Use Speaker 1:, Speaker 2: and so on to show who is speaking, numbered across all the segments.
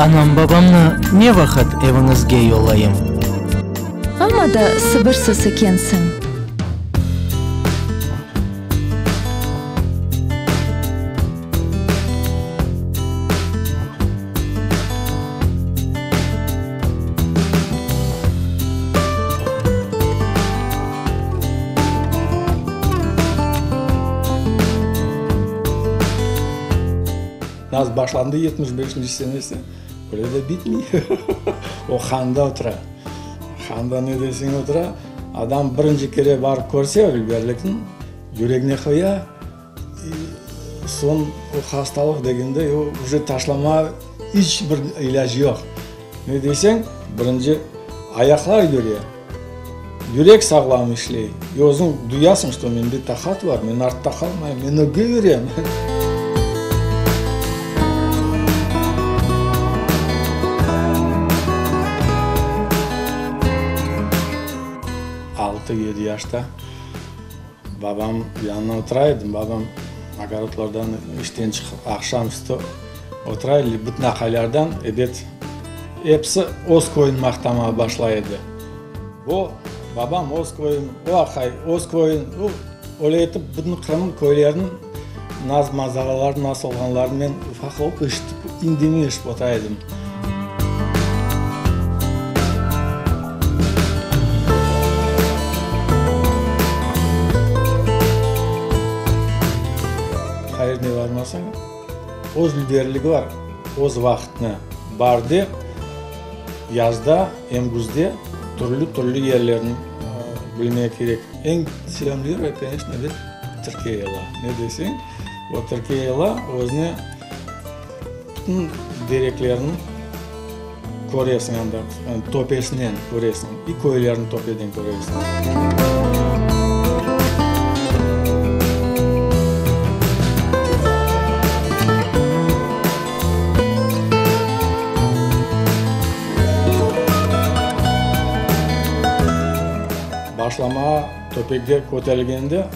Speaker 1: Anam-babamnı ne vaqıt eviñizge yollayım?
Speaker 2: Amma da sıbırsız ekensiñ.
Speaker 3: Naz başlandı 75-nci senesi, öyle de bitmey. O handa otura. Handa ne deseñ otura. Adam birinci kere barıp körse Ülgerlikni, yüregine qoya. Soñ o hastalıq degende, o uje taşlama iç bir ilâc yoq. Ne deseñ, birinci ayaqlar yüre, yürek sağlam işley. I özüñ duyasıñ, çto mende taqat bar, men artta qalmayım, men ögge yürem. Altı, yedi yaşta Babam yanına otura edim, babam ogorodlardan işten çıqıp aqşam üstü otura edi, bütün aqaylardan ebet episi öz köyün maqtamağa başlay edi. O, babam öz köyün, o aqay öz köyün, öyle etip bütün Qırımnıñ köyleriniñ naz manzaraları nasıl olğanlarını men ufaq olıp eşitip, indemey eşitip otura edim. Qayerine barmasañ, öz liderligi bar, öz vaqtını baarde, yazda em küzde türlü-türlü yerlerni bilmek kerek. Eñ sevimli yer, koneçno, ebet, Türkiye yela. Ne deseñ, o Türkiye yela özüne Bütün dereklerniñ köresiñ anda, töpesinen köresiñ, i köylerni töpeden köresiñ. Başlamağa töpege köterilgende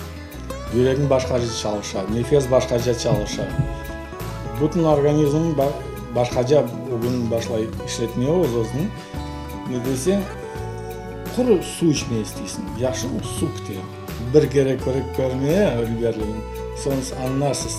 Speaker 3: yüregiñ başqaca çalışa, nefes başqaca çalışa. Bütün organizm başqaca bugün başlay işletmeye öz-özüni. Ne deseñ, quru suv içmeye isteysiñ, yahşı suv kite. Bir kere körip körmeye ülgerligini, soñ añlarsız.